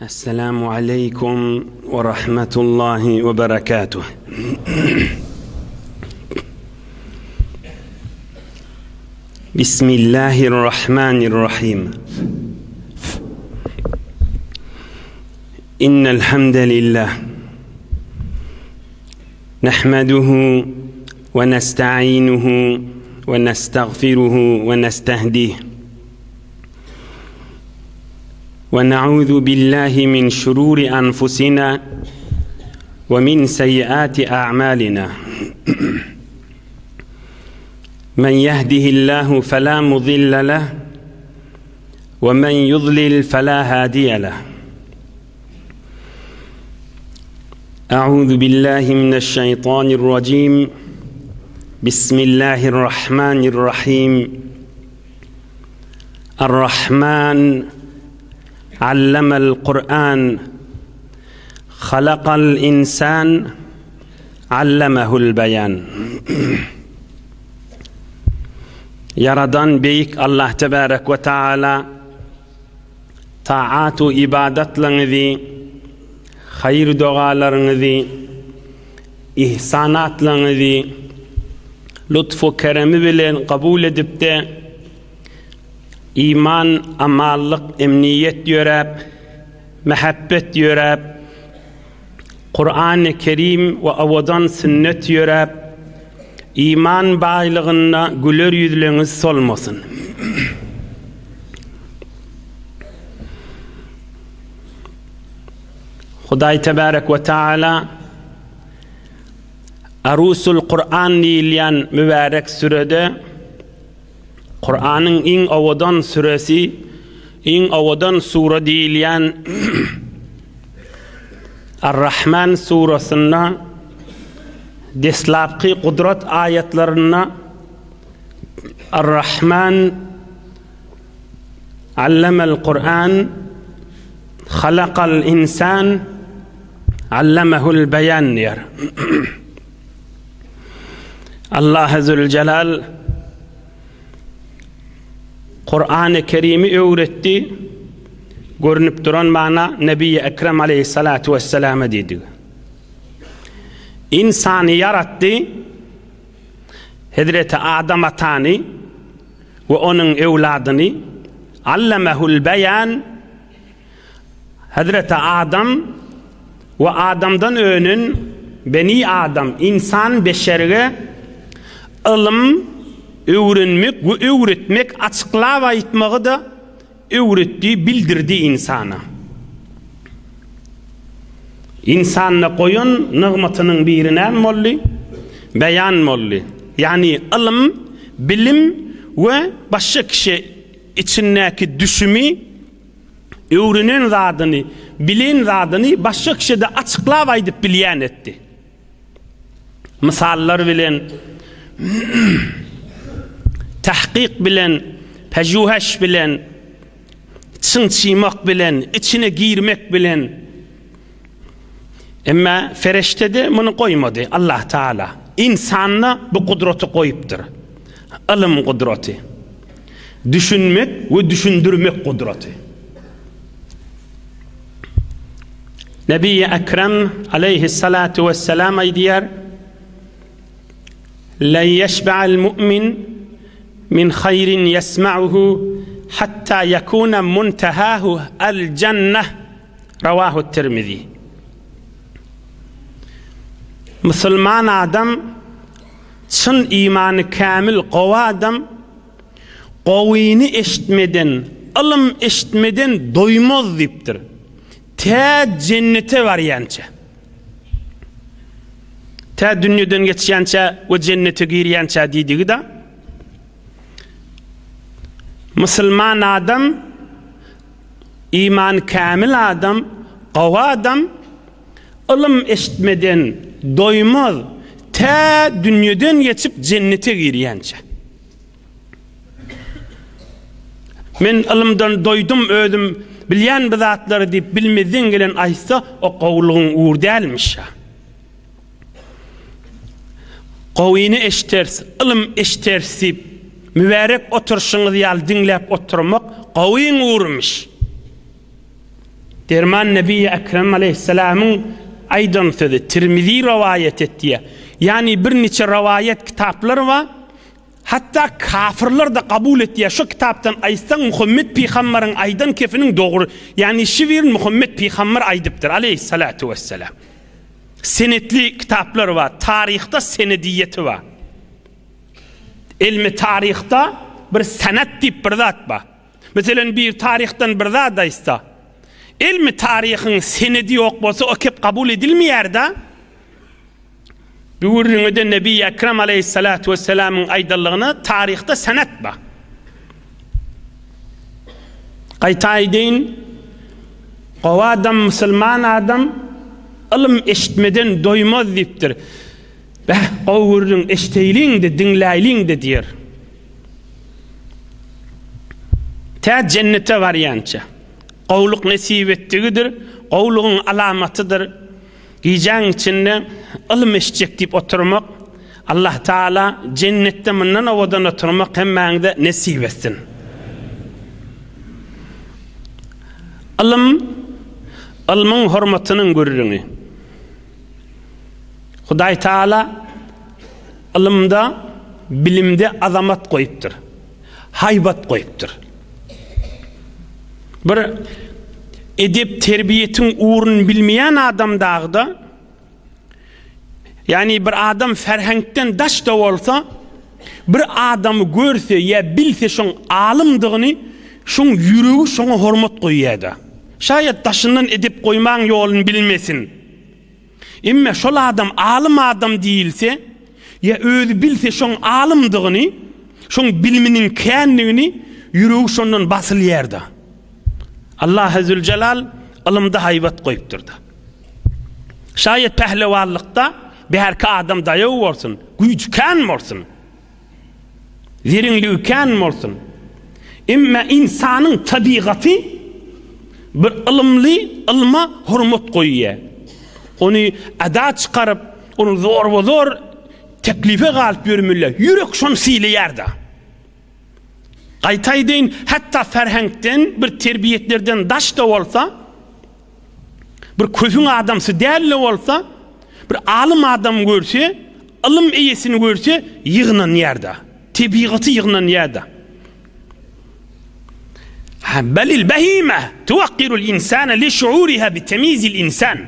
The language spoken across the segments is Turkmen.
Esselamu aleýkum we rahmetullahi we berekatuh. Bismillahirrahmanirrahim. Innel hamdelillah. Nahmeduhu we nesta'inuhu we nestagfiruhu we nestahdih. ونعوذ بالله من شرور أنفسنا ومن سيئات أعمالنا من يهده الله فلا مضل له ومن يضلل فلا هادي له أعوذ بالله من الشيطان الرجيم بسم الله الرحمن الرحيم الرحمن علم القرآن خلق الإنسان علمه البيان Yaradan Beýik Allah Tebarek we Taala taat we ibadatlaryňyzy, haýyr dogalaryňyzy, ihsanatlaryňyzy lutf we keremi bilen kabul edipde, iman, amallyk, emniýet ýöräp, mähebbet ýöräp, Kurany Kerim we owadan sünnet ýöräp, iman baýlygynda güler ýüzleňiz solmasyn. Hudaý Tebarek we Taala Arusul Kuran diýilýän mübärek sürede Kuranyň iň owadan süresi, iň owadan sura diýilýän Ar-Rahman surasynda deslapky gudrat aýatlarynda Ar-Rahman Allamel Kur'an Halakal insan Allamehul beýan diýer. Allah Zülcelal Kur'an-ı Kerimi öwretdi. Görünüp duran mana Nebi Ekrem aleyhissalatu vesselama diýdi. Insany ýaratdy. Hezreti Adam atany we onuň ewladyny Allamehul beýan Hezreti Adam we Adamdan önen Beni Adam, ynsan beşerge ylym öwrenmek we öwretmek, açyklap aýtmagy-da öwretdi, bildirdi ynsana. Ynsanda goýan nygmatynyň biri näme boldy? Beýan boldy. Ýagny ylym, bilim we başga kişi içindäki düşümi öwrenen zadyny, bilen zadyny başga kişä-de açyklap aýdyp bilýän etdi. Mysallar bilen, tahkyk bilen, pejuheş bilen, çyň-çymak bilen, içine girmek bilen. Emma fereştede muny goýmady Allah Taala. Ynsanda bu gudraty goýupdyr. Ylym gudraty. Düşünmek we düşündirmek gudraty. Nebi Ekrem aleyhissalatu vesselam aýdýar, Len yeşbe'al mu'min min hayrin yesma'uhu hatta yekuna muntahahu el jenneh Rawahu Tirmizi. Musulman adam çyn imany kämil gowy adam gowyny eşitmeden, ylym eşitmeden doýmaz diýipdir. Tä jennete barýança. Tä dünýeden geçýänçä we jennete girýänçä diýdigi-da. Musulman adam Imany kämil adam, gowy adam ylym eşitmeden doýmaz, tä dünýeden geçip jennete girýänçä. Men ylymdan doýdum, özüm bilýän bu zatlary diýip bilmezden gelen aýtsa, o gowulygyň ugry dälmiş. Gowyny eşderis, ylym eşderis diýip, mübärek oturyşyňyz ýaly diňläp oturmak gowyň ugrumyş. Derman Nebi Ekrem aleýhissalamyň aýdan sözi, Tirmizi rowaýat etýär. Ýagny birniçe rowaýat kitaplar bar. Hatda kafirler-de kabul etýär. Şu kitapdan aýtsaň Muhammet pygambaryň aýdan kefiniň dogry. Ýagny şu birin Muhammet pygambar aýdypdyr aleýhissalatu wessalam. Senetli kitaplar bar. Taryhda senediýeti bar. Elmi taryhda bir senet diýip bir zat bar. Meselen bir taryhdan bir zat aýtsa, elmi taryhyň senedi ýok bolsa o kep kabul edilmeýär-de. Bu gürrüňi-de Nebi Ekrem aleýhissalatu wessalamyň aýdanlygyna taryhda senet bar. Gaýta aýdaýyn, gowy adam, musulman adam ylym eşitmeden doýmaz diýipdir. Bäh, gowy gürrüň eşiteýliň-de, diňläýliň-de diýer. Tä jennete barýança. Gowulyk nesip etdigidir, gowulygyň alamatydyr. Gijäň içinde ylym eşitjek diýip oturmak, Allah Taala jennetde mundan owadan oturmak hemmäňize nesip etsin. Ylym, ylmyň hormatynyň gürrüňi. Hudaý Taala ylymda, bilimde azamat goýupdyr. Haýbat goýupdyr. Bir edep terbiýetiň ugruny bilmeýän adam dagda, ýagny bir adam ferheňkden daşda bolsa, bir adamy görse ýa bilse şoň alymdygyny, şoň ýüregi şoňa hormat goýýar-da. Şaýat daşyndan edep goýmaň ýoluny bilmesin. Emme şol adam alym adam diýilse, ýa özi bilse şoň alymdygyny, şoň biliminiň kändigini, ýüregi şondan basylýar-da. Allahy Züljelal ylymda haýbat goýupdyr-da. Şaýat pählewanlykda bärki adam daýaw bolsun, güýji kän bolsun. Zeriňligi kän bolsun. Emma ynsanyň tebigaty bir ylymly ylma hormat goýýar. Ony ada çykaryp, ony zorba-zor teklife galyp ýörmeli. Ýürek şony sylaýar-da. Gaýta aýdaýyn, hatda ferheňkden, bir terbiýetlerden daş-da bolsa, bir kösüň adamsy däl-de bolsa, bir alym adam görse, ylym eýesini görse, ýygnanýar-da. Tebigaty ýygnanýar-da. Ha, belil behime tuwakkirul insana li şuuriha bi temizil insan.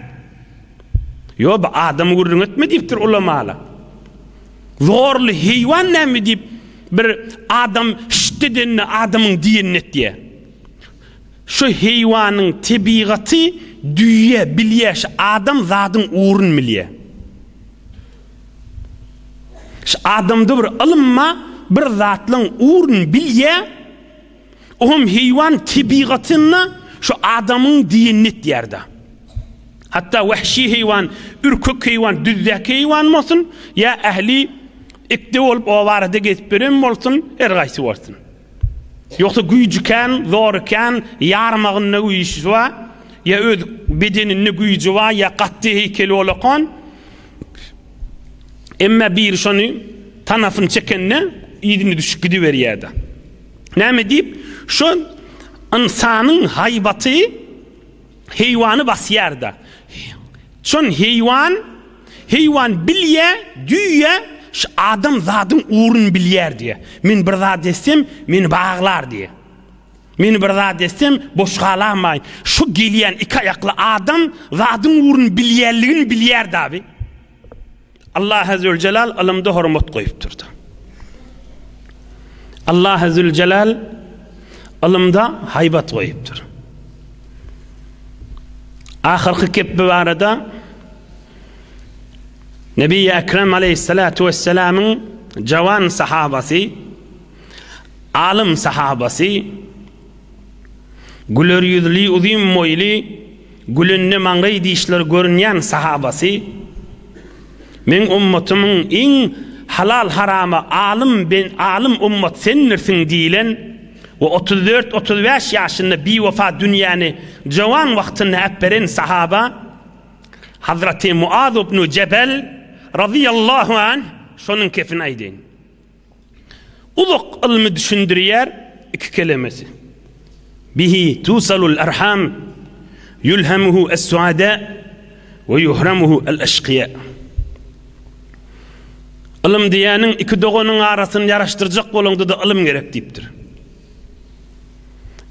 Ýo, bu adamy gürrüň etme diýipdir ulamalar. Zorly heýwan näme diýip, bir adam şşt edende adamyň diýenini etýär. Şu heýwanyň tebigaty düýe bilýä şu adam zadyň ugrun bilýä. Şu adamda bir ylym ba bir zatlaň ugrun bilýä oňam heýwan tebigatynda şu adamyň diýenini etýärda. Hatda wahşi heýwan, ürkek heýwan, düzdäki heýwan bolsun ýa ähli ekde bolup o barada gezip ýören bolsun, her gaýsy bolsun. Ýogsa güýji kän, zory kän, ýarmagynda güýji bar, ýa öz bedeninde güýji bar, ýa gatdy heýkeli bolakan. Emma biri şony tanapyny çekende yzyna düşüp gidiberýär-de. Näme diýip, şo ynsanyň haýbaty heýwany basýar-da. Şon heýwan, heýwan bilýä, düýe şu adam zadyň ugruny bilýär diýe. Men bir zat etsem, meni baglar diýe. Men bir zat etsem, boş galamaýyn. Şu gelýän iki aýakly adam zadyň ugruny bilýänligini bilýär dabi. Allaha Züljelal ylymda hormat goýupdyr. Allaha Züljelal ylymda haýbat goýupdyr. Ahyrky kepbe barada Nebi Ekrem aleyhissalatu vesselamyň jawan sahabasy, alym sahabasy, güler ýüzli, uzyn boýly, Gülende maňlaý dişleri görünýän sahabasy, Meň ummatymyň iň halal-harama alym ben alym ummat sendirsiň diýlen we 34, 35 ýaşynda biwefa dünýäni jowan wagtynda äpberen sahaba Hazraty Muaz ibn Jebel razyýallahu anh şonuň kefini aýdaýyn. Uzak ylmy düşündirýär iki kelemesi. Bihi tusalul erham. Ýulhemuhu es-suada we ýuhramuhu el-eşkiýa. Ylym diýýäniň iki doganyň arasyny ýaraşdyrjak bolaňda-da ylym gerek diýipdir.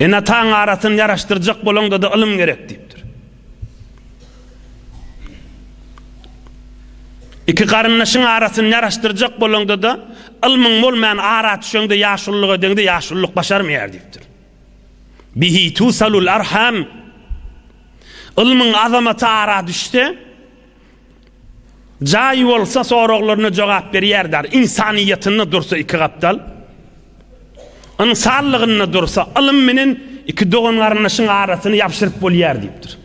Ene-ataň arasyny ýaraşdyrjak bolaňda-da ylym gerek diýipdir. Iki garyndaşyň arasyny ýaraşdyrjak bolaňda-da ylmyň bolman ara düşeňde ýaşululyk edeňde ýaşululyk başarmaýar diýipdir. Bihi tusalul arham Ylmyň azamaty ara düşse, jaý bolsa soraglaryna jogap berýär dar. Ynsanyýetinde dursa iki gapdal. Ynsanlygynda dursa ylym menen iki dogan-garyndaşyň arasyny ýapşyryp bolýar diýipdir.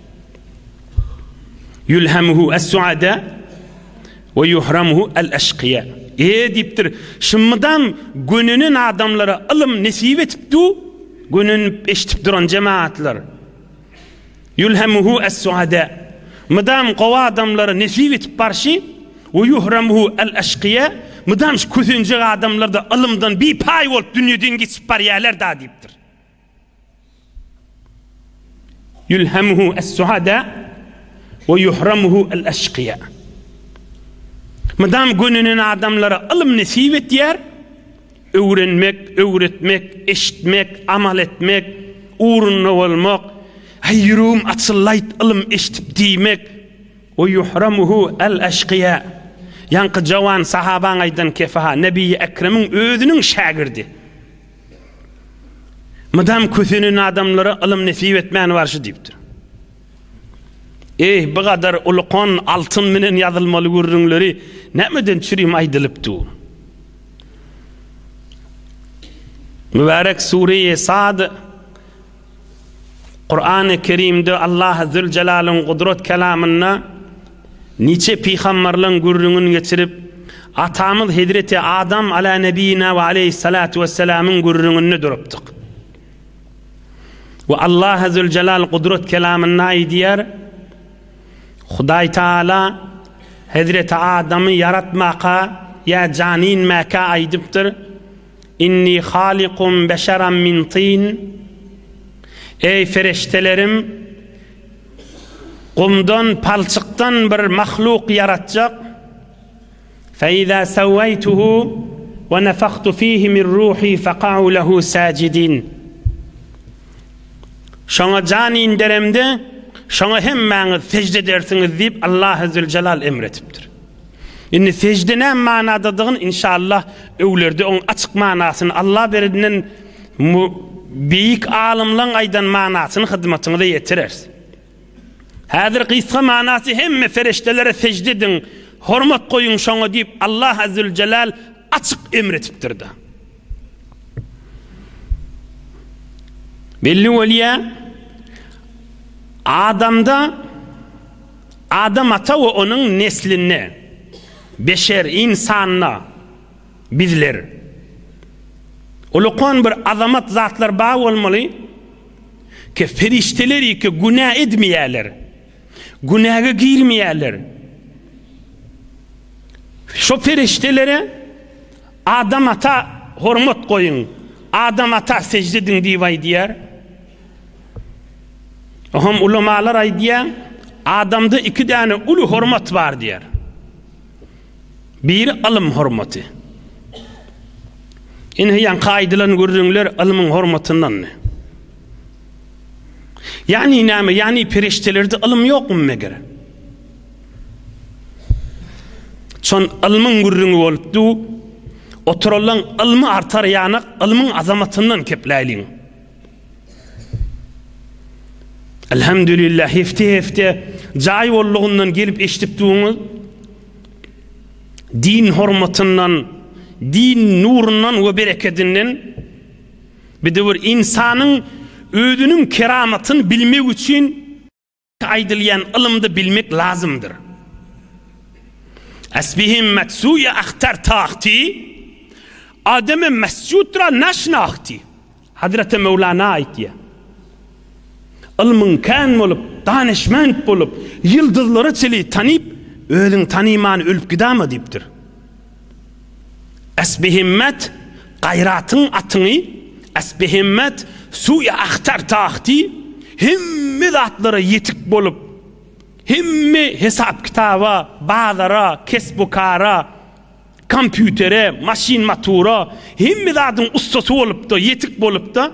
Ýulhamuhu es-suada we ýuhramuhu el-eşkiýa. E diýipdir, şu mydam gönenen adamlara ylym nesip etip du, gönenip eşidip duran jemaatlar. Ýulhamuhu es-suada. Mydam gowy adamlara nesip etip barşy, we ýuhramuhu el-eşkiýa. Mydam şu kösenjek adamlar-da ylymdan bipaý bolup dünýeden geçip barýarlar da diýipdir. Ýulhamuhu es-suada we ýuhramuhu el-eşkiýa. Mydam gönenen adamlara ylym nesip etýär, öwrenmek, öwretmek, eşitmek, amal etmek, ugrunda bolmak, Aý ýüregim açyllaýt ylym eşidip diýmek, we ýuhramuhu el-eşkiýa. Ýaňky jawan sahabaň aýdan kefaha, Nebiýi Ekremiň özüniň şägirdi. Mydam kösenen adamlara ylym nesip etmän barşy diýipdir. Eý, bu gadar ulukan altyn menen ýazylmaly gürrüňleri nämeden çürim aýdylyp dur? Mübärek sure-i Sad Kur'an-ı Kerimde Allah Zülcelalyň gudrat kelamynda niçe pygamberleň gürrüňini geçirip, atamyz Hezreti Adam ala nebiyina we aleyhissalatu vesselamyň gürrüňinde durupdyk. We Allah Zülcelal gudrat kelamynda aýdýar, Hudaý Taala Hezreti Adamy ýaratmaka ýa jan inmäkä aýdypdyr, Inni halikum beşeran min tin Eý fereştelerim, gumdan, palçykdan bir mahluk ýaratjak. Fe-izâ sewweýtuhu we nefahtu fihi min ruhi feka'u lehu sâjidin. Şoňa jan inderemde, şoňa hemmäňiz sežde edersiňiz diýip Allahy Züljelal emretipdir. Indi sežde näme manadadygyny inşallah öwlerde oň açyk manasyny Allah berenden beýik alymlaň aýdan manasyny hyzmatyňyza ýetireris. Häzir gysga manasy hemme fereştelere sežde ediň, hormat goýuň şoňa diýip Allah Azzüljelal açyk emretipdir-de. Belli bolýar, adamda Adam ata we onuň neslinde, beşer, ynsanda, bizler, ulukan bir azamat zatlar bar bolmaly, ki perişdeler ki günä edmeýärler, günäge girmeýärler. Şo perişdelere Adam ata hormat goýuň, Adam ata sežde ediň diýip aýdýar. Oňam ulamalar aýdýar, adamda iki däne uly hormat bar diýär. Biri ylym hormaty. Ine ýaňky aýdylan gürrüňler ylmyň hormatyndandy. Ýagny näme? Ýagny perişdelerde ylym ýokmy meger? Şon ylmyň gürrüňi bolup du, oturanlaň ylmy artar ýanak ylmyň azamatyndan kepläýliň. Elhamdülillah hefte-hefte jaý bollugyndan gelip eşidip duňyz. Din hormatyndan, din nurundan we berekedinden bir de bir insanyň özüniň keramatyny bilmek üçin aýdylýan ylymda bilmek lazymdyr. Esbihimmet suýa ahtar tahti, Ademe mesjud ra naşnahti. Hazreti Mewlana aýtýar. Ylmyň kän bolup, danyşment bolup, ýyldyzlara çeli tanyp, özüň tanyman ölüp gidama diýipdir. Esbihimmet gaýratyň atyňy, esbihimmet suýa ahtar tahti, hemme. zatlara ýetik bolup, hemme hesap-kitaba, bazara, kesbu-kara, kompýutere, maşyn-matura, hemme zadyň ussasy bolup-da, ýetik bolup-da,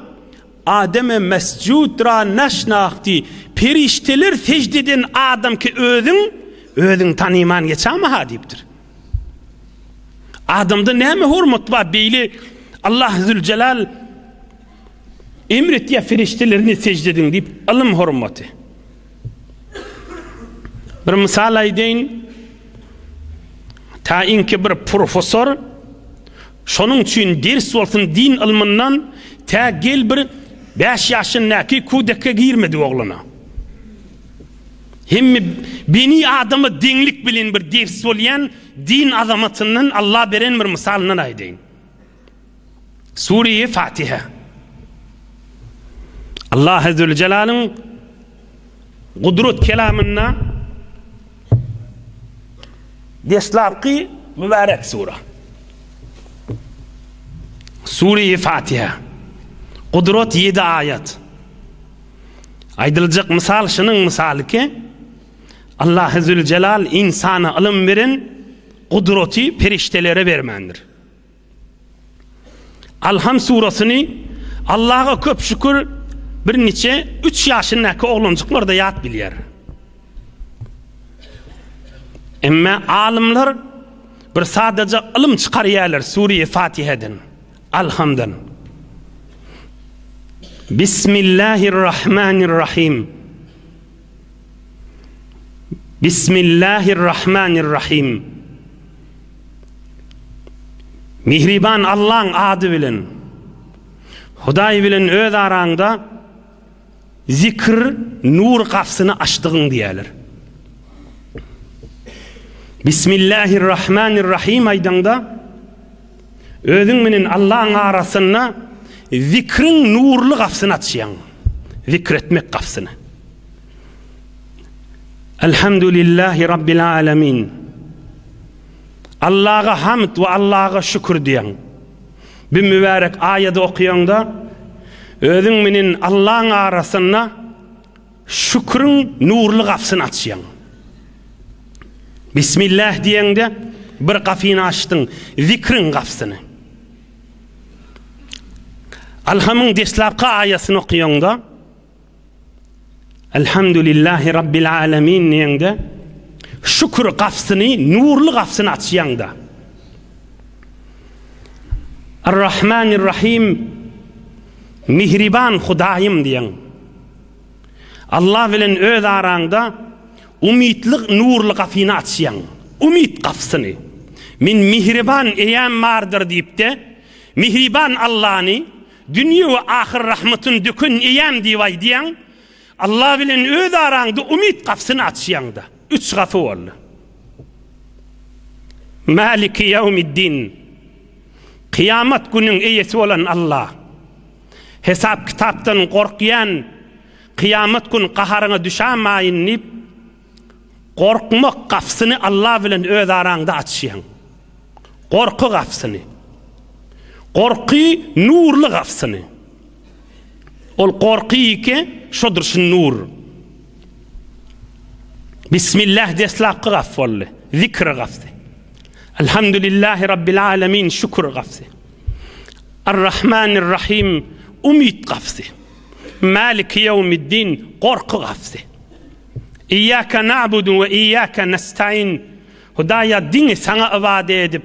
Ademe mesjud ra naşnahti, perişdeler sežde eden adam ki özüň, özüň tanyman geçama-ha diýipdir. Adamda näme hormat bar beýle Allah Zülcelal emr etýär perişdelerine sežde ediň diýip, ylym hormaty. Bir mysal aýdaýyn. Ta inki bir professor şonuň üçin ders bolsun din ylmyndan tä gel bir 5 ýaşyndaky kudeke girmedi oglana. Hemme beni adama deňlik bilen bir ders bolýan din azamatyndan Allah beren bir mysalyndan aýdaýyn. Sure-i Fatiha. Allah Zülcelalyň gudrat kelamynda deslapky mübarek sura. Sure-i Fatiha. Gudrat 7 aýat. Aýdyljak mysal şunuň mysaly ki, Allah Zülcelal insana ylym beren gudraty perişdelere bermändir. Alham surasyny Allaha köp şükür bir niçe üç ýaşyndaky oglanjyklar-da ýat bilýär. Emma alymlar bir sadaja ylym çykarýarlar Sure-i Fatiheden, Alhamdan. Bismillahirrahmanirrahim. Bismillahirrahmanirrahim. Mihriban Allaň ady bilen. Hudaý bilen öz araňda zikr nur gapsyny açdygyň diýerler. Bismillahirrahmanirrahim aýdaňda özüň bilen Allaň arasynda zikriň nurly gapsyny açýaň. Zikr etmek gapsyny. Elhamdülillahi Rabbil alemin. Allaha hamd we Allaha şükür diýen. Bir mübärek aýady okaýaňda özüň menen Allaň arasynda şüküriň nurly gapysyny açýaň. Bismillah diýeňde bir gapyny açdyň, zikriň gapysyny. Alhamyň deslapky aýatyny okaýaňda Elhamdülillahi Rabbil alemin diýeňde, şükür gapysyny, nurly gapysyny açýaňda. Ar-Rahmanir-Rahim Mihriban Hudaýym diýeň. Allah bilen öz araňda umytly nurly gapyny açýaň. Umyt gapysyny. Men mihriban eýäm bardyr diýip-de, mihriban Allany Dünýe we ahyr rahmatyny döken Eýäm diýip aýdýaň, Allah bilen öz araňda umyt gapysyny açýaň-da. Üç gapy boldy. Maliki ýewmiddin. Kyýamat günüň eýesi bolan Allah. Hesap-kitapdan gorkýan, kyýamat gün gaharyňa düşämaýyn diýip, gorkmak gapysyny Allah bilen öz araňda açýaň. Gorky gapysyny. Gorky nurly gapysyny. Ol gorky iki, şodur şu nur. Bismillah deslapky gapy boldy. Zikr gapysy. Elhamdülillahi Rabbil alemin şükür gapysy. Ar-Rahmanir-Rahim umyt gapysy. Maliki ýewmiddin gorky gapysy. Iyyaka na'budu we iyyaka nestaîn Hudaýa diňe Saňa ybadat edip,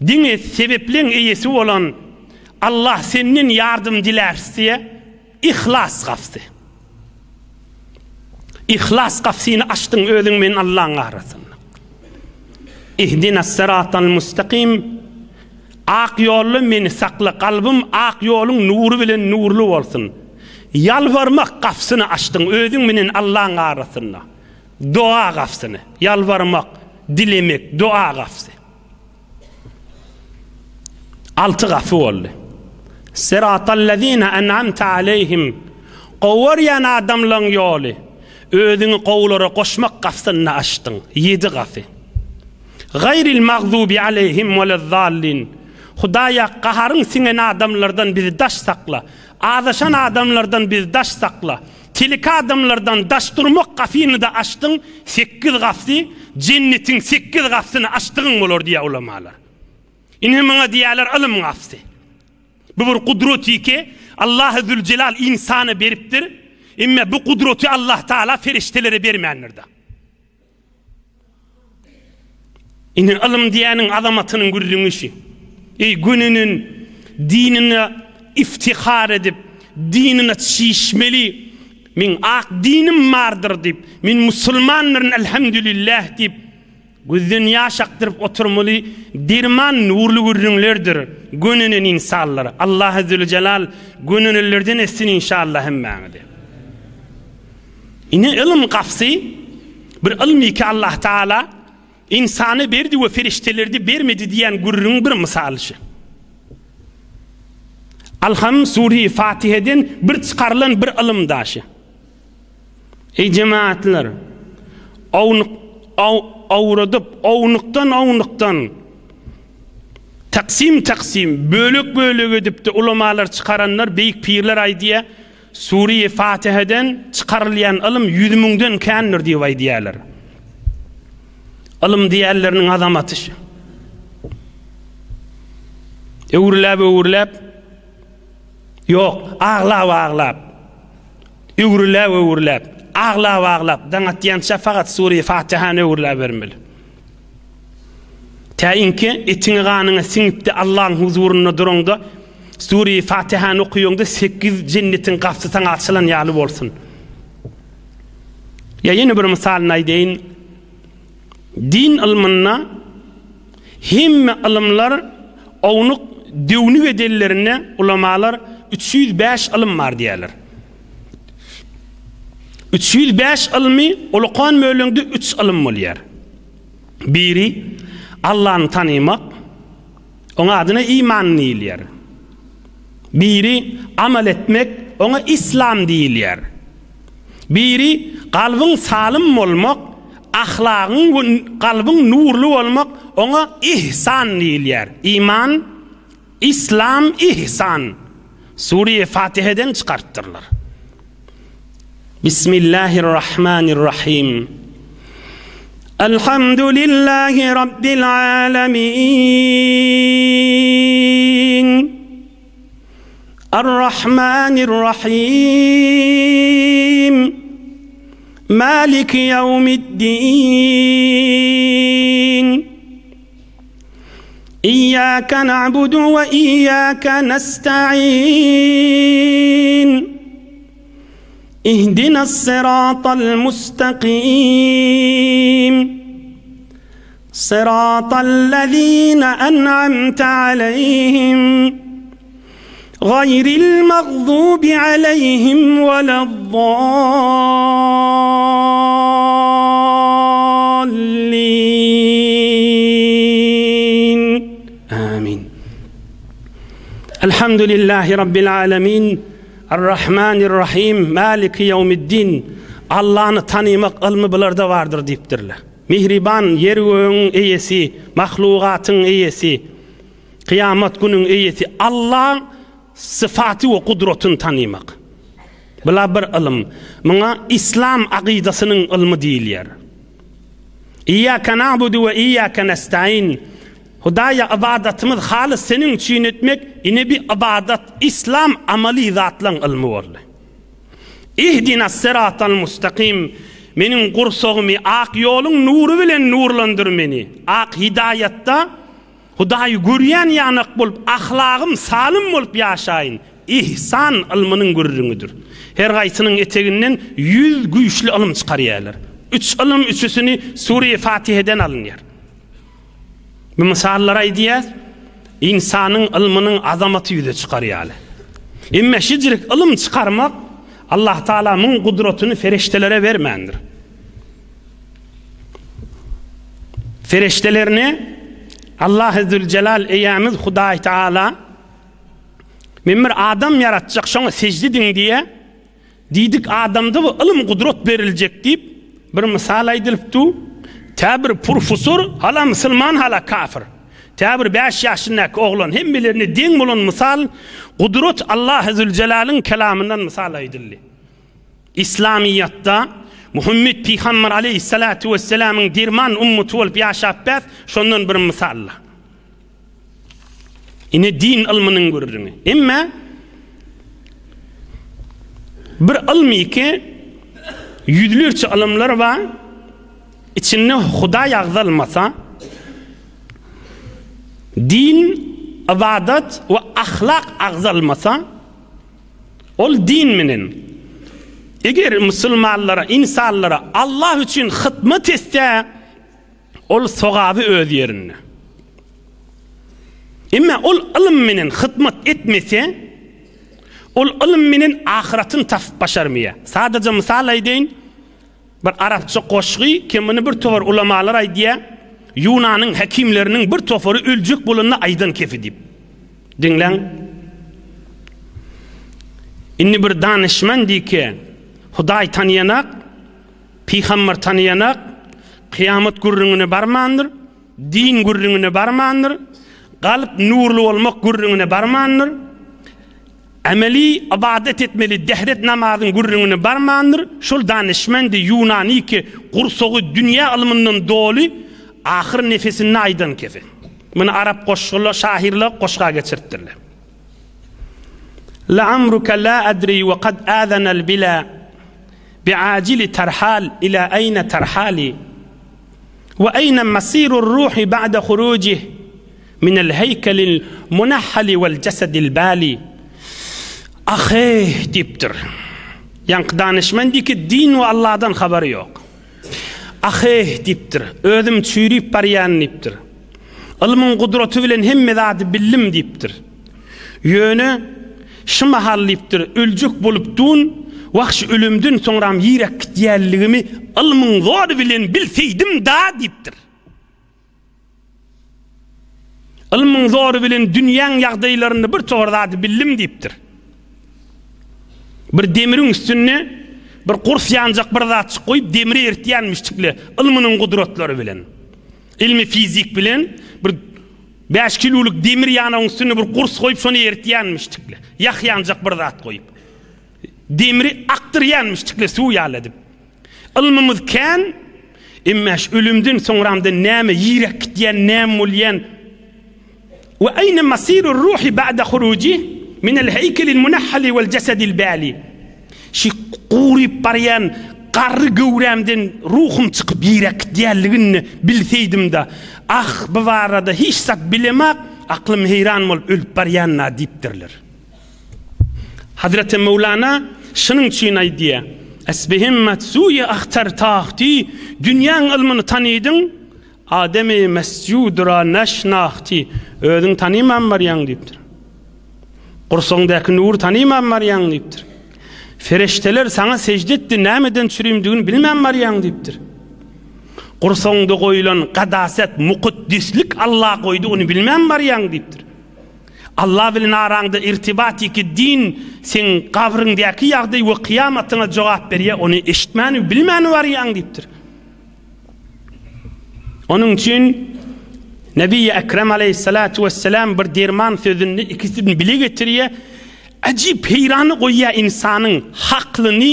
diňe sebepleň eýesi bolan Allah Senden ýardym diläris diýe yhlas gapysy. Yhlas gapysyny açdyň özüň men Allaň arasynda. Ihdinas siratal mustakim Ak ýolda meni sakla, kalbym ak ýoluň nury bilen nurly bolsun. Ýalbarmak gapysyny açdyň özüň menen Allaň arasynda. Doga gapysyny, ýalbarmak, dilemek, doga gapysy. Alty gapy boldy. Siratallezine en'amte aleýhim, gowy görýän adamlaň ýoly, özüňi gowulara goşmak gapysyny açdyň, ýedi gapy. Gaýril magzubi aleýhim welezzallin, Hudaýa gaharyň siňen adamlardan bizi daş sakla, azaşan adamlardan bizi daş sakla. Teleke adamlardan daş durmak gafyny-da açdyň, sekiz gafy, jennetiň sekiz gafyny açdygyň bolar diýýär ulamalar. Ine muňa diýýärler ylym gafy. Bu bir gudraty ki, Allahy Züljelal ynsana beripdir, emme bu gudraty Allah Taala feriştelere bermändir-de. Ine ylym diýýäniň azamatynyň gürrüňi şi. Eý gönenen dinine iftihar edip, dinine çişmeli, meň ak dinim bardyr diýip, men musulmandyryn elhamdülillah diýip, gözden ýaş akdyryp oturmaly derman nurly gürrüňlerdir gönenen insanlar. Allahy Züljelal gönenenlerden etsin inşallah hemmäňizi. Ine ylym gapsy, bir ylmy ki Allah Taala ynsana berdi we feriştelerde bermedi diýen gürrüňiň bir mysaly şu. Alham Sure-i Fatiheden bir çykarylan bir ylym daşy. Eý jemaatlar, ownuk awradyp, ownukdan ownukdan taksim taksim, bölek bölek edip-de ulamalar çykaranlar, beýik pirler aýdýar, Sure-i Fatiheden çykarylýan ylym ýüz müňden kändir diýip aýdýarlar. Ylym diýenleriniň azamaty şu. Öwrüläp-öwrüläp, ýok, aglap-aglap, öwrüläp-öwrüläp, aglap-aglap, daň atýança fakat Sure-i Fatihany öwrüläbermeli. Tä inki etiňe-ganyňa siňipdi Allaň huzurynda duraňda, Sure-i Fatihany okaýaňda sekiz jennetiň gapysy saňa açylan ýaly bolsun. Ýa ýene bir mysalyny aýdaýyn. Din ylmynda hemme ylymlar ownuk döwnük edenlerinde ulamalar 305 ylym bar diýýärler. 305 ylmy ulukan böleňde 3 ylym bolýar. Biri, Allany tanymak, oň adyna iman diýilýär. Biri, amal etmek, oňa islam diýilýär. Biri, kalbyň salym bolmak, ahlagyň we kalbyň nurly bolmak, oňa ihsan diýilýär. Iman, islam, ihsan. Sure-i Fatiheden çykarypdyrlar. Bismillahirrahmanirrahim. Elhamdülillahi Rabbil alemin. Errahmanirrahim. Maliki yevmiddin. Iyyake na'budu ve iyyake nesta'in. Ihdinas sıratal mustakim. Sıratallezine en'amte aleyhim. Gaýril magzubi aleýhim weleddallin. Amin. Elhamdülillahi Rabbil alemin. Arrahmanirrahim. Maliki ýewmiddin. Allany tanymak ylmy bularda bardyr diýipdirler. Mihriban ýer-gögüň eýesi, mahlugatyň eýesi. Kyýamat günüň eýesi Allaň syfaty we gudratyny tanymak. Bula bir ylym. Muňa islam akydasynyň ylmy diýilýär. Iýýäke na'budu we iýýäke nestaîn. Hudaýa ybadatymyz halys seniň üçin etmek, ine bi ybadat islam amaly zatlaň ylmy boldy. Ihdinas siratal mustakim. Meniň gursagymy ak ýoluň nury bilen nurlandyr meni. Ak hidaýatda Hudaýy görýän ýanak bolup, ahlagym salym bolup ýaşaýyn. Ihsan ylmynyň gürrüňidir. Her haýsynyň eteginden ýüz güýçli ylym çykarýarlar. Üç ylym üçüsini Sure-i Fatiheden alynýar. Bu mysallary aýdýas, ynsanyň ylmynyň azamaty ýüze çykar ýaly. Emme şijrik ylym çykarmak Allah Taala muň gudratyny fereştelere bermändir. Fereştelerine Allahy Züljelal Eýämiz Hudaý Taala Men bir adam ýaratjak, şoňa sežde ediň diýe. Diýdik adamda bu ylym gudrat beriljek diýip, bir mysal aýdylypdy. Tä bir purfusur, hala musulman, hala kafir. Tä bir 5 ýaşyndaky oglan hemmelerine deň bolan mysal, gudrat Allahy Zülcelalyň kelamyndan mysal aýdyldy. Islamyýetde Muhammet pygamber aleýhissalatu wessalamyň derman ummaty bolup ýaşap bäs, şondan bir mysal. Ine din ylmynyň gürrüňi. Emma bir ylmy ki ýüzlerçe ylymlar bar, içinde Hudaý agzalmasa, din, ybadat we ahlak agzalmasa, ol din menen eger musulmanlara, insanlara Allah üçin hytmat etse, Ol sogaby öz ýerinde. Emma ol ylym menen hyzmat etmese, ol ylym menen ahyratyny tapyp başarmaýar. Sadaja mysal aýdaýyn, bir arapça goşgy, ki muny bir topar ulamalar aýdýar, Ýunanyň hekimleriniň bir topary öljek bolanda aýdan kefi diýip. Diňläň. Indi bir danyşman diýke, Hudaý tanyýanak, Pygamber tanaýanak, kyýamat gürrüňine barmandyr, din gürrüňine barmandyr, galp nurly bolmak gürrüňine barmandyr, emeli ybadat etmeli dehret namazyň gürrüňine barmandyr, şol danyşmendi Ýunany ki gursagy dünýä ylmyndan doly, ahyr nefesinde aýdan kefi. Muny arap goşgular, şahyrlar goşga geçiripdirler. La'amruka la adri we kad azanal bila. Biajili tarhal ila aýna tarhali we aýna masirur ruhi ba'da hurujih minel heýkelil munahhali wel jesedil bali. Aheý diýipdir. Ýaňky danyşmen diýki din we Allahdan habary ýok. Aheý diýipdir. Özüm çüýrüp barýan diýipdir. Ylmyň gudraty bilen hemme zady bildim diýipdir. Ýöne, şu mahal diýipdir, öljek bolup dun, wah şu ölümden soňram ýiräk gitýänligimi ylmyň zory bilen bilseýdim-da diýipdir. Ylmyň zory bilen dünýäň ýagdaýlarynda bir towar zady bildim diýipdir. Bir demiriň üstünde bir gurs ýanjak bir zatjyk goýup demiri eritýänmişdikle ylmynyň gudratlary bilen. Ilmi fizik bilen bir 5 kilolyk demir ýanagyň üstünde bir gurs goýup şony eritýänmişdikle. Ýah ýanjak bir zat goýup. Demiri akdyrýanmişdikle suw ýaly edip. Ylmymyz kän, emma şu ölümden soňramda näme ýiräk gitýän, näme bolýan? We aýna masirur ruhi ba'da huruji minel heýkelil munahhali wel jesedil bali. Şu guryp barýan garry göwrämden ruhum çykyp ýiräk gitýänligini bilseýdim-de, ah, bu barada hiç zat bilemak, aklym heýran bolup ölüp barýan-da diýipdirler. Hazreti Möwlana şunuň üçin aýdýar, Esbihimmet suýe ahtar tahti, Dünýäň ylmyny tanydyň, Ademi mesjudra neşnahti, özüň tanyman barýaň diýipdir. Gursagyňdaky nury tanyman barýaň diýipdir. Fereşteler saňa sežde etdi, nämeden çürimdigini bilmän barýaň diýipdir. Gursagyňda goýlan gadaset, mukaddeslik Allah goýdy, ony bilmän barýaň diýipdir. Allah bilen araňda irtibat iki din seň gabryňdaky ýagdaý we kyýamatyňa jogap berýär, ony eşitmän we bilmän barýaň diýipdir. Onuň üçin Nebi Ekrem aleyhissalatu vesselam bir derman sözünde ikisini bile getirýär. Ajip heýrany goýýar insanyň haklyny,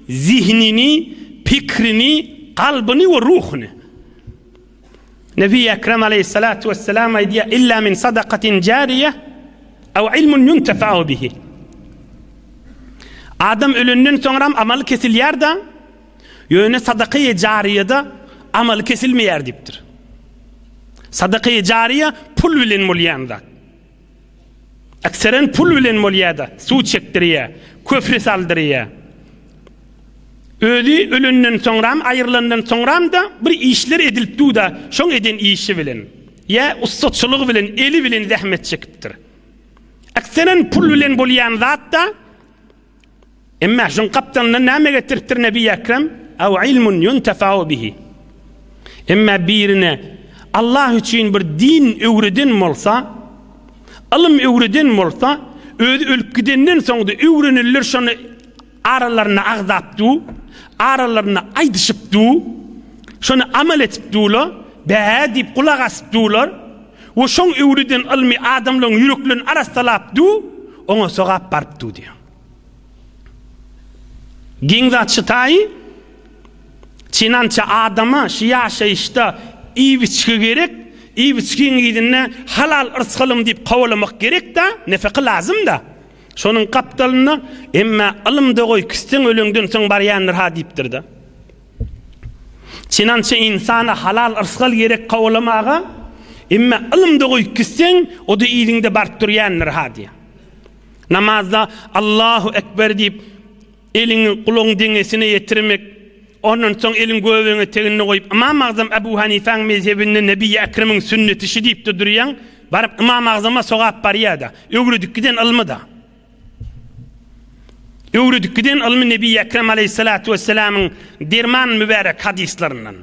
zihnini, pikrini, kalbyny we ruhuny. Nebi Ekrem aleyhissalatu vesselam aýdýar, Illa min sadakatin jariýe, ew ilmun yuntefa'u bihi. Adam ölenden soňram amaly kesilýär-de, ýöne sadakaýy jariýede amaly kesilmeýär diýipdir. Sadakaýy jariýe pul bilen bolýan zat. Ekseren pul bilen bolýar-da, suw çekdirýär, köpri saldyrýar. Özi ölenden soňram, aýrylandan soňram-da bir işler edilip dur-da, şoň eden işi bilen, ýa ussaçylygy bilen, eli bilen zähmet çekipdir. Ekseren pul bilen bolýan zat-da, Emma şuň gapdalyndan näme getiripdir Nebi Ekrem? Aw ilmun yuntefa'u bihi. Emma birine Allah üçin bir din öwreden bolsa, ylym öwreden bolsa, özi ölüp gidenden soň-da öwrenenler şony aralarynda agzap du, aralarynda aýdyşyp du, şony amal etip dular, bä diýip gulak asyp dular we şoň öwreden ylmy adamlaryň ýüreklerini arassalap du, oňa sogap baryp du diýýär. Geň zat şu taýy, çynança adama şu ýaşaýyşda iýip-içgi gerek, iýip-içgiň yzynda halal yrsgalym diýip kowalamak gerek-dä, nefeka lazym-da. Şonuň gapdalynda, Emmä ylym-da goý, kisseň öleňden soň barýandyr-ha diýipdir-de. Çynança ynsana halal yrsgal gerek kowalamaga, emmä ylym-da goýup gitseň, o-da yzyňda baryp durýandyr-ha diýýär. Namazda Allahu Ekber diýip, eliňi gulagyň deňesine ýetirmek, ondan soň eliň göbegiň eteginde goýup, Ymam Agzam Ebu Hanifäň mezhebinde Nebi Ekremiň sünneti şi diýip-de durýaň, baryp Ymam Agzama sogap barýar-da. Öwredip giden ylmy-da. Öwredip giden ylmy Nebi Ekrem aleýhissalatu wessalamyň derman mübärek hadyslaryndan.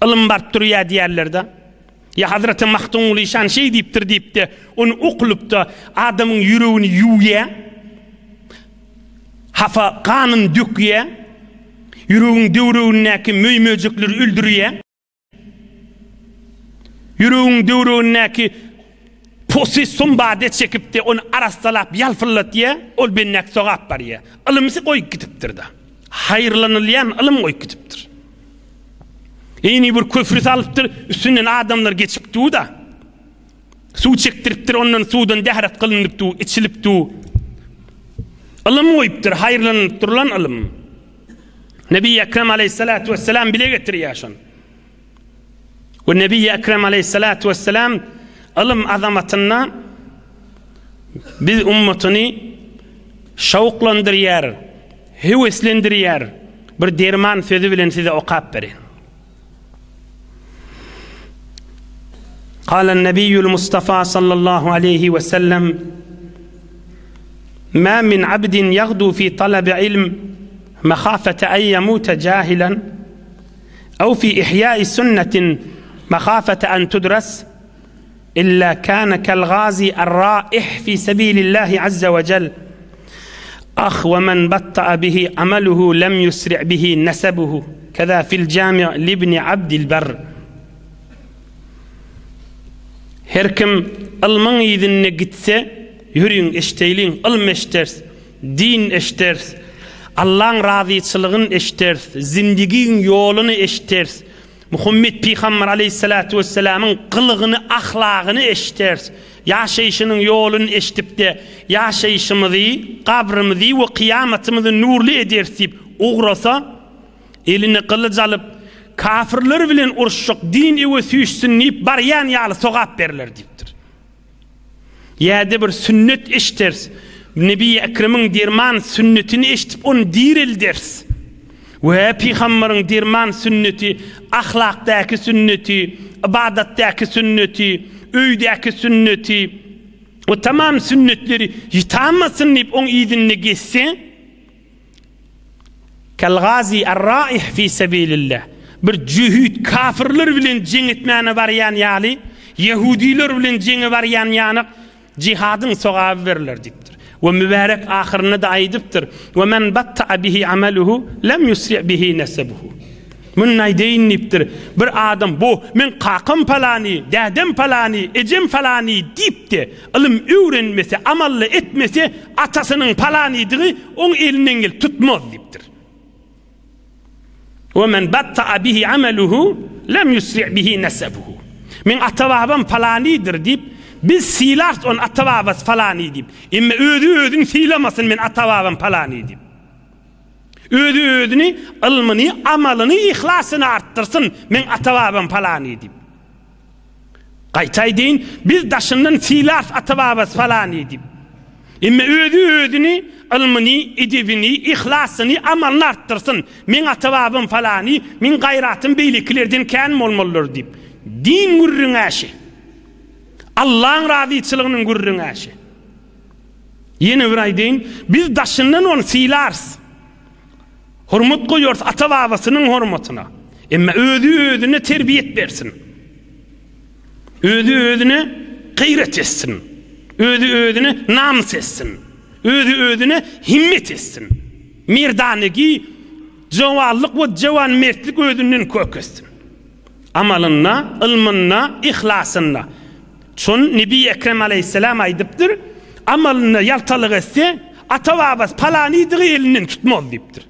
Ylym baryp durýar diýerler-de. Ýa Hazreti Magtymguly şan şeý diýipdir diýip-de, ony okulyp-da, adamyň ýüregini ýuwýar, hapa ganyny dökýär, ýüregiň döwregindäki möý-möjekleri öldürýär. Ýüregiň döwregindäki posy sumbada çekip-de, ony arassalap ýalpyldatýar, ol bendäki sogap barýar. Ylymsy goýup gidipdir-de. Haýyrlanylýan ylym goýup gidipdir. Eýni bir köpri salypdyr, üstünden adamlar geçip dur-da. Suw çekdiripdir, ondan suwdan dähret kylynyp dur, içilip dur. Ylym goýupdyr, haýyrlanylyp durlan ylym. Nebi Ekrem aleyhissalatu vesselam bile getirýär şony. We Nebi Ekrem aleyhissalatu vesselam ylym azamatynda biz ummatyny şowklandyrýar, höweslendirýär. Bir derman sözi bilen size okap berin. Kalen Nebiyyül Mustafa sallallahu aleyhi ve sellem Ma min abdin yagdu fi talabi ilm mehafete en yemute jahilen ew fi ihya'i sünnetin mehafete en tudres illa kana kel gazi er-raih fi sebilillahi azze ve cel Ah ve men batta'a bihi ameluhu lem yusri' bihi nesebuhu keza fil cami' libni abdil ber Her kim ylmyň yzynda gitse, ýörüň eşdeýliň, ylm eşderis, din eşderis, Allaň razyçylygyn eşderis, zindigiň ýoluny eşderis, Muhammet pygamber aleýhissalatu wessalamyň gylygyny, ahlagyny eşderis, ýaşaýşynyň ýoluny eşdip-de, ýaşaýşymyzy, gabrymyzy we kyýamatymyzy nurly ederis diýip ugrasa, eline gylyç alyp, kafirler bilen uruşjak, din öwe süýşsün diýip barýan ýaly sogap berler diýipdir. Ýa-da bir sünnet eşderis. Nebi Ekremiň derman sünnetini eşdip ony direlderis. We pygambaryň derman sünneti, ahlakdaky sünneti, ybadatdaky sünneti, öýdäki sünneti we tamam sünnetleri ýitanmasyn diýip oň yzynda gezse, Kel-gazi er-raih fi sebilillah. Bir jöhit kafirler bilen jeň etmäne barýan ýaly, ýehudiler bilen jeňe barýan ýanak jihadyň sogaby berler diýipdir. We mübärek ahyrynda-da aýdypdyr, We men batta'a bihi amaluhu lem yusri' bihi nesebuhu. Muny aýdaýyn diýipdir. Bir adam bu men kakam palany, dädem palany, ejem falany diýip-de, ylym öwrenmese, amally etmese, atasynyň palanydygy oň elinden gelip tutmaz diýipdir. We men batta'a bihi amaluhu lem yusri' bihi nesebuhu. Meň ata-babam palanydyr diýip, biz sylarys ony ata-babasy falany diýip. Emma özi özüni sylamasyn men ata-babam palany diýip. Özi özüni, ylmyny, amalyny, yhlasyny artdyrsyn, meň ata-babam palany diýip. Gaýta aýdaýyn, biz daşyndan sylarys ata-babasy palany diýip. Emma özi özüni, ylmyny, edebini, yhlasyny, amalyny artdyrsyn, meň ata-babam palany, meň gaýratym beýlekilerden kän bolmalydyr diýip. Din gürrüň-ä şi. Allaň razyçylygynyň gürrüň-ä şi. Ýene bir aýdaýyn, biz daşyndan ony sylarys. Hormat goýarys ata-babasynyň hormatyna. Emma özi özüne terbiýet bersin. Özi özüne gaýrat etsin. Özi özüne namys etsin. Özi özüne himmet etsin. Merdanegi, jowanlyk we jowanmertlik özünden kök etsin. Amalynda, ylmynda, yhlasynda. Şony Nebi Ekrem aleýhissalam aýdypdyr, Amalynda ýaltalyk etse, ata-babasy palanydygy elinden tutmaz diýipdir.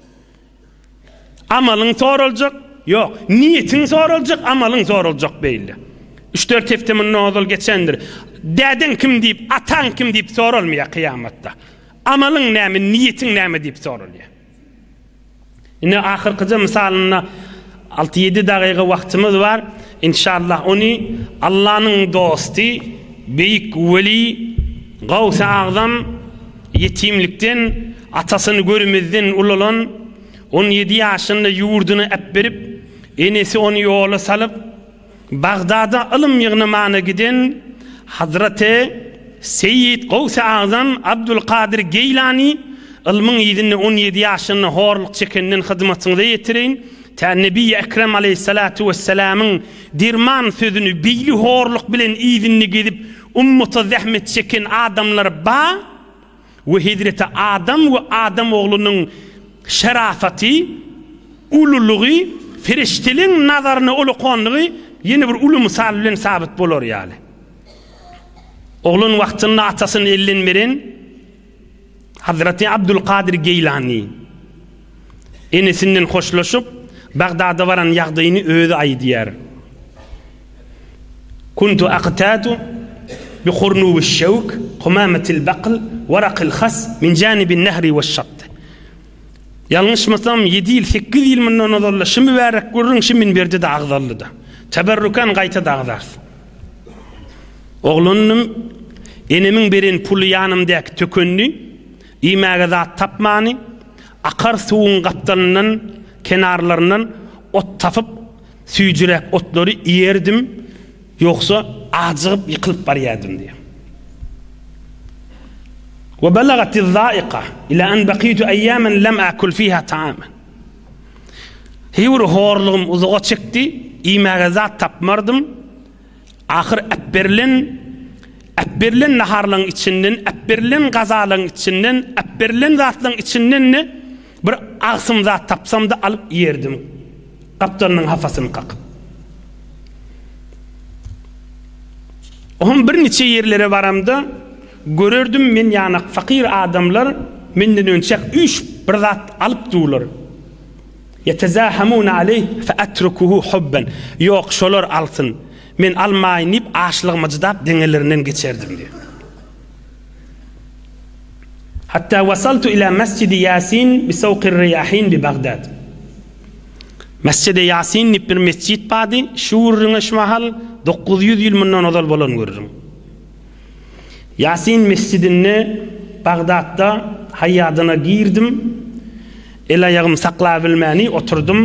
Amalyň soraljak, ýok, niýetiň soraljak, amalyň soraljak beýle. Üç-dört hepde mundan ozal geçendir. Dädeň kim diýip, ataň kim diýip soralmaýar kyýamatda. Amalyň näme, niýetiň näme diýip soralýar. Indi ahyrkyja mysalynda alty-ýedi dagyga wagtymyz bar. Inşallah ony Allanyň dosty, beýik weli, Gawsy Agzam ýetimlikden, atasyny görmezden ulalan, on ýedi ýaşynda ýurduny äpberip, enesi ony ýola salyp, Bagdada ylym ýygnamana giden Hazreti Seýit Gowsy Agzam Abdulkadyr Geýlany ylmyň yzynda on ýedi ýaşynda horluk çekenden hyzmatyňyza ýetireýin, tä Nebiýi Ekrem aleýhissalatu wessalamyň derman sözüni beýli horluk bilen yzynda gezip ummata zähmet çeken adamlar ba we hezreti Adam we adam oglunyň şerafaty, ululygy, perişdeleň nazaryna ulukanlygy ýene bir uly mysal bilen sabyt bolar ýaly. Oglan wagtynda atasyny elden beren Hazreti Abdulkadyr Geýlany enesinden hoşlaşyp, Bagdada baran ýagdaýyny özi aýdýar. Kuntu aqtatu bi hurnubiş şewk, humametil bakl, warakil has min janibin nehri weş-şatt. Ýalňyşmasam, ýedi ýyl, sekiz ýyl mundan ozal-da şu mübärek gürrüň şu minberde-de agzaldy-da. Teberrukan gaýta-da agzarys. Oglandym, enemiň beren puly ýanymdaky tökendi, iýmäge zat tapmany, akar suwuň gapdalyndan, kenarlaryndan ot tapyp, Süýjüräk otlary iýerdim, ýogsa ajygyp ýykylyp barýardym diýýär. Wa balagatiz-zaika ila an bakitu ayyaman lam akul fiha ta'aman. Heý bir horlugym uzaga çekdi, iýmäge zat tapmardym. Ahyr äpberilen äpberilen naharlaryň içinden, äpberilen gazalaryň içinden, äpberilen zatlaryň içinden-de bir agsym zat tapsam-da alyp iýerdim. Gapdalynyň hapasyny kakyp. Oňam birniçe ýerlere baramda, görerdim men ýanak fakyr adamlar menden önçäk üýşüp bir zat alyp durlar. Ýetezahamuna aleýh fe etrukuhu hubben. Ýok, şolar alsyn. Men almaýyn diýip, açlygyma jydap deňelerinden geçerdim diýýär. Hatta wasaltu ila mesjidi Ýasin bi sowkir Riýahin bi Bagdad. Mesjidi Ýasin diýip bir mesjit bardy, şu gürrüňe şu mahal 900 ýyl mundan ozal bolan gürrüň. Ýasin mesjidinde Bagdatda haýýadyna girdim, el-aýagym saklabilmäni oturdym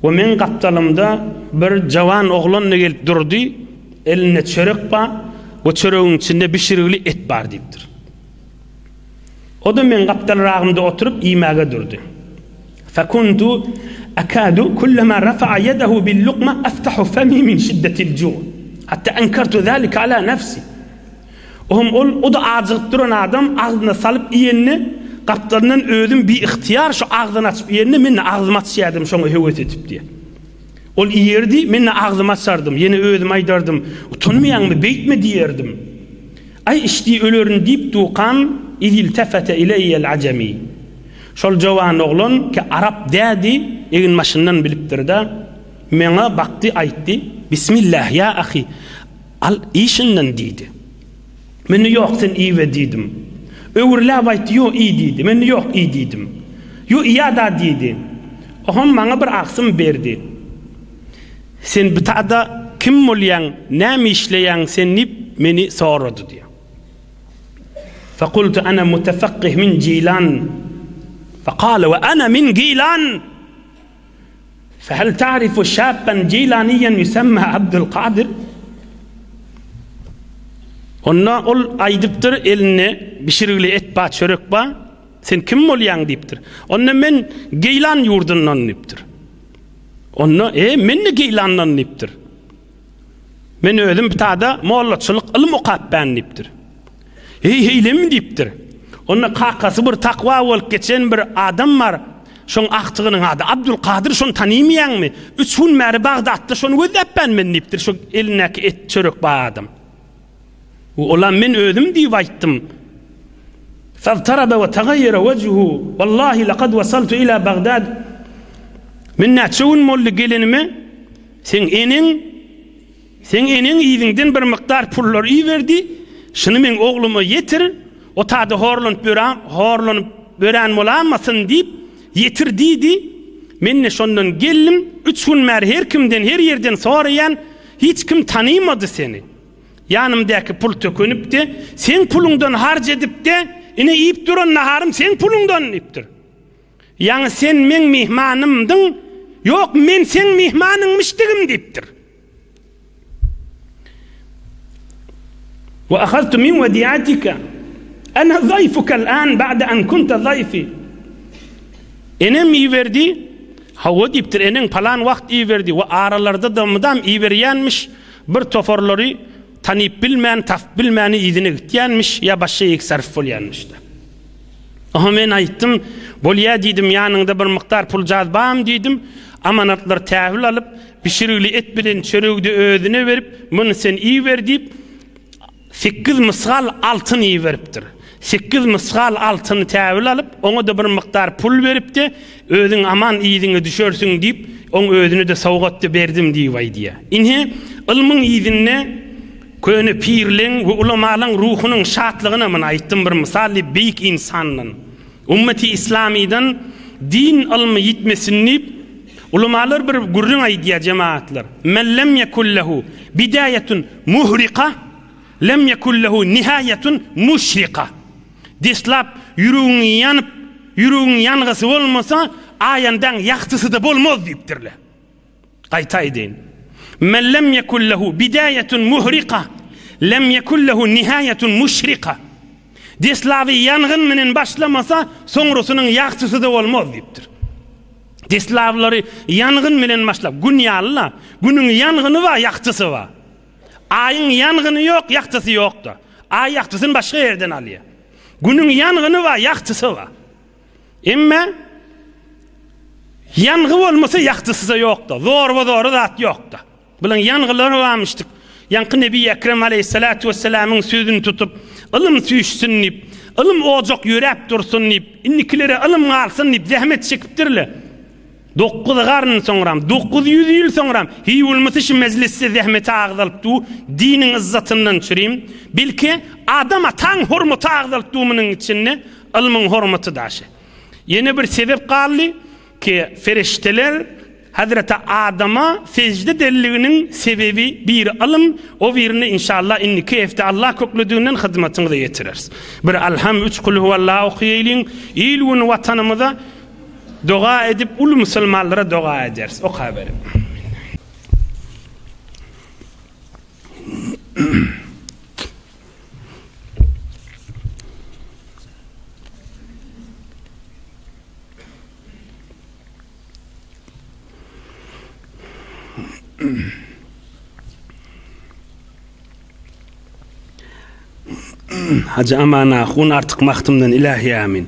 we meň gapdalymda bir jawan oglan-da gelip durdy, elinde çörek bar we çöregiň içinde bişirigli et bar diýipdir. O-da meň gapdalragymda oturyp iýmäge durdy. Fekuntu akadu kullama rafa'a yedehu bil-lukma aftahu femi min şiddetil-ju' hatta enkertu zalika ala nefsi. Ohm ol, o-da ajygyp duran adam agzyna salyp iýende, gapdalyndan özüm biygtyýar şu agzyny açyp iýende men-de agzymy açýardym şoňa höwes edip diýýär. Ol iýerdi, men-de agzymy açardym, ýene özüm aýdardym, Utanmaýaňmy, beýtme diýerdim. Aý içdi ölerin diýip dukam iziltefete ileýýel ajemi. Şol jowan oglan ki arap dädi eginbaşyndan bilipdirda meňa bakdy aýtdy Bismillah ýa ahy al iý şundan diýdi. Mende ýok sen iýibe diýdim. Öwrüläp aýtdy ýo iý diýdi. Mende ýok iý diýdim. Ýo iýada diýdi. Oham maňa bir agsym berdi. Sen bitada kim bolýaň, näme işleýäň sen diýip meni sorady diýýär. Fekultu ana mutefekkih min Jilan. Fekale we ana min Gilan. Fehel ta'rifu şabben Jilaniyen yusemma Abdülkadir? Onda ol aýdypdyr, elinde bişirgili et bar, çörek bar. Sen kim bolýaň diýipdir. Onda men Geýlan ýurdundan diýipdir. Onda, e, men-de Geýlandan diýipdir. Men özüm bitada mollaçylyk ylym okap bän diýipdir. Heý, heýlemi diýipdir. Onda kakasy bir takwa bolup geçen bir adam bar. Şoň agtygynyň ady Abdulkadyr, şony tanymaýaňmy? Üç gün bäri Bagdatda şony gözläp bän men diýipdir, şo elindäki et çörek bar adam. Olam men özüm diýip aýtdym. Fagtaraba we tagaýýara wejhuhu, Wallahi lakad wasaltu ila Bagdad. Men näçe gün boldy gelenime, seň eneň, seň eneň yzyňdan bir mukdar pullar iberdi, şuny meň ogluma ýetir, o tada horlanyp ýören, horlanyp ýören bolamasyn diýip, ýetir diýdi. Men-de şondan geldim, üç gün bäri her kimden, her ýerden soraýan, hiç kim tanymady seni. Ýanymdaky pul tökenipdi, seň puluňdan harç edip-de, ine iýip duran naharym seň puluňdan diýipdir. Ýaňy sen meň myhmanymdyň, ýok, men seň myhmanyňmyşdygym diýipdir. Wa ahaztu min wadiatika ana zaýfuka al-an ba'da an kunta zaýfi. Enem iberdi, hawa diýipdir, eneň palan wagt iberdi we aralarda-da mydam iberýänmiş. Bir toparlary tanyp bilmän, tapyp bilmäni yzyna gitýänmiş, ýa başga ýerik sarf bolýanmyş-da. Oha men aýtdym, bolýa diýdim, ýanyňda bir mukdar puljaz barmy diýdim, amanatlar täwil alyp, bişirigli et bilen çöregi-de özüne berip, muny sen iýiber diýip, Sekiz mysgal altyn iberipdir. Sekiz mysgal altyny täwil alyp, oňa-da bir mukdar pul berip-de, Özüň aman yzyňa düşersiň diýip, oň özüne-de sowgat-da berdim diýip aýdýar. Ine, ylmyň yzynda köne pirleň we ulamalaň ruhunyň şatlygyna muny aýtdym bir mysal diýip beýik ynsandan, ummeti islamydan din ylmy ýitmesin diýip, ulamalar bir gürrüň aýdýar jemagatlar, Men lem ýekun lehu bidaýatun Muhrika lem ýekun lehu nihaýatun muşrika. Deslap ýüregiň ýanyp, ýüregiň ýangysy bolmasa, aýandaň ýagtysy-da bolmaz diýipdirler. Gaýta aýdaýyn. Men lem ýekun lehu bidaýatun muhrika lem ýekun lehu nihaýatun muşrika. Deslaby ýangyn menen başlamasa, soňrasynyň ýagtysy-da bolmaz diýipdir. Deslablary ýangyn bilen başlap, gün ýaly-la, günüň ýangyny bar, ýagtysy bar. Aýyň ýangyny ýok, ýagtysy ýok-da. Aý ýagtysyny başga ýerden alýar. Günüň ýangyny bar, ýagtysy bar. Emma ýangy bolmasa ýagtysy-da ýok-da. Zorba-zora zat ýok-da. Bilen ýangylary barmyşdyk. Ýaňky Nebi Ekrem aleýhissalatu wessalamyň sözüni tutup, ylym süýşsün diýip, ylym ojak ýöräp dursun diýip, indikilere ylym galsyn diýip zähmet çekipdirler. Dokuz garyn soňram, 900 ýyl soňram, hiý bolmasa şu mejlisde zähmeti agzalyp dur, diniň yzzatyndan çürim, belki Adam ataň hormaty agzalyp dur munuň içinde, ylmyň hormaty daşy. Ýene bir sebep galdy. Ki ferişdeler Hazreti Adama sejde edenliginiň sebebi biri ylym, o birini inşallah indiki hepde Allah köklediginden hyzmatyňyza ýetireris. Bir Alham üç Kulhuwallah okaýalyň, il gün watanymyza doga edip uly musulmanlara doga ederis. Okaberiň. Hajy Aman ahun Artyk Magtymdan Ilahi amin.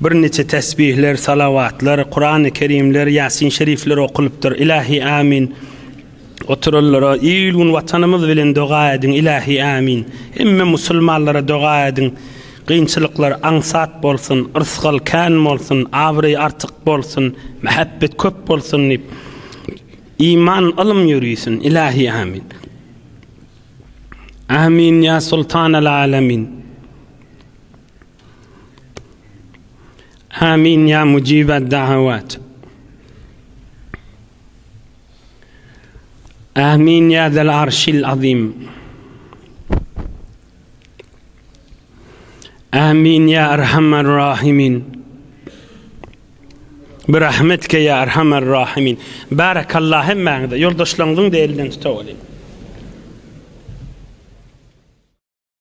Bir neçe tesbihler, salawatlar, Kurany Kerimler, Ýasin şerifler okulypdyr. Ilahi amin. Oturanlara il gün watanymyz bilen doga ediň Ilahi amin. Hemme musulmanlara doga ediň. Kynçylyklar aňsat bolsun, yrsgal kän bolsun, abraý artyk bolsun, mähebbet köp bolsun diýip. Iman ylym ýörisin Ilahi amin. Amin ya sultanal alamin. Amin ya mujibad da'awat. Amin ya zel arşil azim. Amin ya erhamer rahimin. Birahmetke ya erhamer rahimin. Barakallah hemmäňize. Ýoldaşlaryňyzyň-da elinden tutaweliň.